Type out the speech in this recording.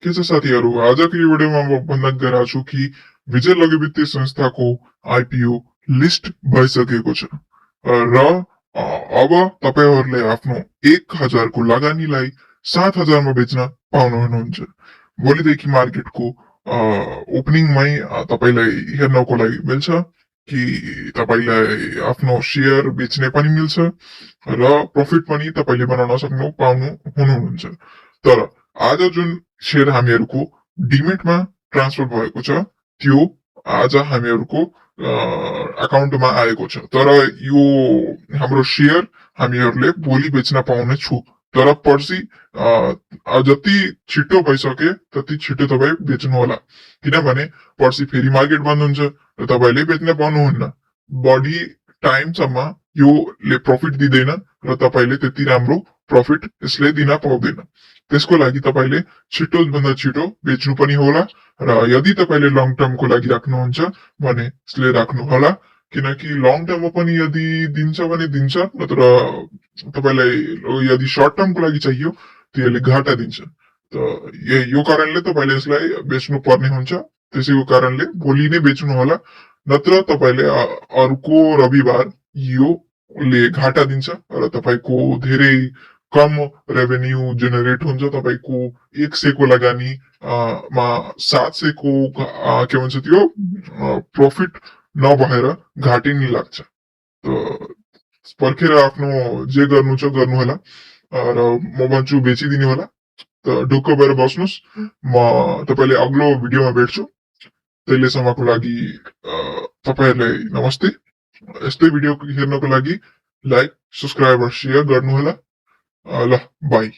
के छ साथीहरू, आजको यो भिडियोमा म भन्न गइरहेको छु कि विजय लघु वित्तीय संस्थाको आइपिओ लिस्ट भइसकेको छ र अब तपाईहरूले आफ्नो 1000 को लगानीलाई 7000 मा बेच्न पाउनुहुन्छ। भोलिदेखि मार्केटको ओपनिङमै तपाईलाई हेर्नको लागि मिल्छ कि तपाईलाई आफ्नो शेयर बेच्ने पनि मिल्छ र प्रफिट पनि तपाईले बनाउन पाउनु हुनुहुन्छ। तर आज जुन शेयर हामीहरूको डिमेटमा ट्रान्सफर भएको छ त्यो आज हामीहरूको अकाउन्टमा आएको छ। तर यो हाम्रो शेयर हामीहरूले भोलि बेच्न पाउने छु। तर पर्सि जति छिटो भइसके त्यति छिटो तपाईँ बेच्नु होला, किनभने पर्सि फेरि मार्केट बन्द हुन्छ र तपाईले बेच्न पाउनुहुन्न। बढी टाइमसम्म योले प्रफिट दिँदैन र तपाईले त्यति राम्रो प्रफिट यसले दिन पाउँदैन। त्यसको लागि तपाईले छिटो भन्दा छिटो बेच्नु पनि होला र यदि तपाईले लङ टर्मको लागि राख्नुहुन्छ भने यसले राख्नु होला, किनकि लङ टर्ममा पनि यदि दिन्छ भने दिन्छ, नत्र तपाईलाई यदि सर्ट टर्मको लागि चाहियो त यसले घाटा दिन्छ। त यो कारणले तपाईले यसलाई बेच्नु पर्ने हुन्छ। त्यसैको कारणले भोलि नै बेच्नु होला, नत्र तपाईले अर्को रविवार योले घाटा दिन्छ र तपाईको धेरै कम रेभेन्यू जेनेरेट हुन्छ। तपाईको 100 को लगानी मा 700 को के भन्छ त्यो प्रफिट नभएर घाटै नै लाग्छ। त पर्खेर आफ्नो जे गर्नु छ गर्नु होला र म भन्छु बेचिदिनु होला। त ढुक्क भएर बस्नुस्। म तपाईले अग्लो भिडियोमा भेट्छु। तहिलेसम्मको लागि तपाईहरुलाई नमस्ते। यस्तै भिडियो हेर्नको लागि लाइक, सब्स्क्राइब र शेयर गर्नु होला। ल बाई।